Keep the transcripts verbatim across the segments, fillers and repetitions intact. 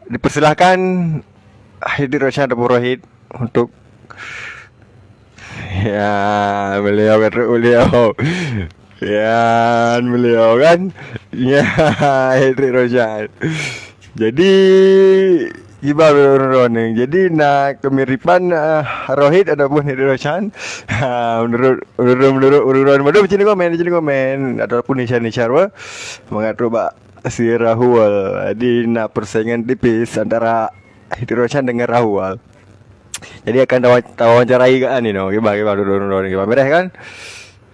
Dipersilahkan Hidrik Roshan ataupun Rohit untuk, ya, beliau kan, beliau. Ya, beliau kan. Ya, Hidrik Roshan. Jadi, kiban ureueng-ureueng ni. Jadi, na kemiripan, eh, Rohit ataupun Hidrik Roshan. Ha, menurut, menurut, menurut ureueng-ureueng, padahal cina komen, cina komen ataupun nisar-nisar apa. Mangat tu bak si Rahul. Jadi, na persaingan tipis antara Hidrik Roshan dengan Rahul. Jadi akan tawa-, tawawancarai kan ni, no. Kiban, kiban, duduk, duduk, kiban beres kan?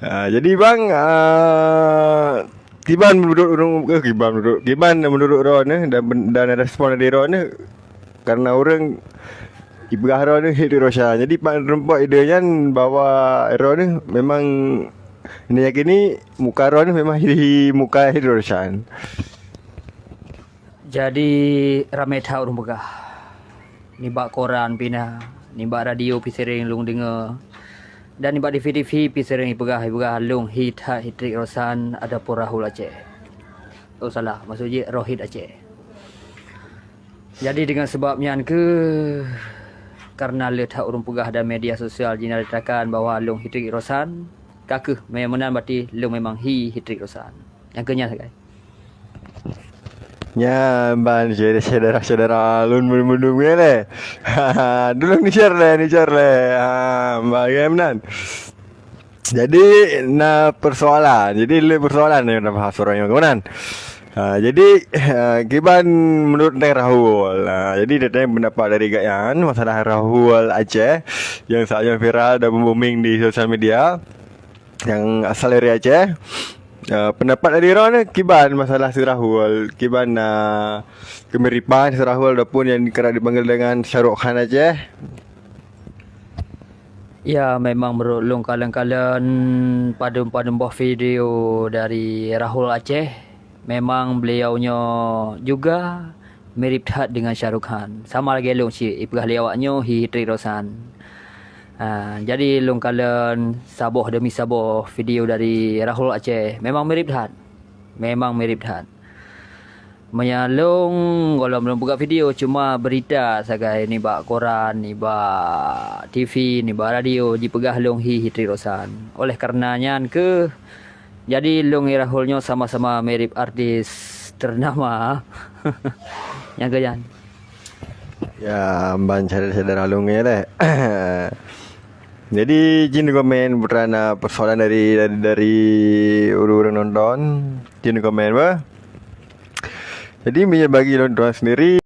Ah, jadi bang, ah, kiban menurut ureueng, eh, kiban menurut, kiban menurut droeneuh dan, dan respon dari droeneuh karena ureueng ipeugah droeneuh Hidrik Roshan. Jadi pat reumpok ide nyan bahwa droeneuh memang ini yakini muka droeneuh memang hi, muka Hidrik Roshan. Jadi ramé that ureueng peugah. Nibak koran pih na, nibak radio pih sering lôn deungoe. Dan nibak T V-T V pih sering ipeugah, ipeugah lôn hi that Hidrik Roshan ataupun Rahul Aceh. Oh salah, maksud jih Rohit Aceh. Jadi dengan sebab nyan keuh karena le that ureueng peugah dan media sosial jinyatakan bahwa lôn Hidrik Roshan, ka keuh meunan berarti lôn memang hi Hidrik Roshan. Nyang keu nyan sagai. Nyan ban syedara-syedara lôn meunum-meunum nyan lé. Dulung ni-share lé, ni-share lé. Ha, bagaimana? Jadi na persoalan. Jadi le persoalan ni na bahas orang yang kemudian. Ha, jadi, ha, kiban menurut Teh Rahul. Ha, jadi dia tanya pendapat dari Gak Yan masalah Rahul Aceh yang saat yang viral dan booming di sosial media. Yang asal dari Aceh. Uh, pendapat dari Ron ni kiban masalah si Rahul, kiban uh, kemiripan si Rahul ataupun yang kerap dipanggil dengan Shahrukh Khan Aceh. Ya, memang menurut lôn kalon-kalon padum-padum boh video dari Rahul Aceh, memang beliau nyoe juga mirip that dengan Shahrukh Khan. Sama lagée lôn cit, ipeugah lé awak nyoe hi Hidrik Roshan. Ha, jadi lôn kalon saboh demi saboh video dari Rahul Aceh. Memang mirip that. Memang mirip that. Meunyo lôn gohlom lôn peugah video cuma berita sagai nibak koran, nibak T V, nibak radio jipeugah lôn hi Hidrik Roshan. Oleh karena nyan keuh jadi lôn ngon Rahul nyoe sama-sama mirip artis ternama. Nyang keu nyan. Ya, ban syedara-syedara lôn nyoe lé. Jadi jin komen putra na persoalan dari dari, dari ureueng-ureueng nonton. Jin komen bah. Jadi meunyo bagi lôn tuan sendiri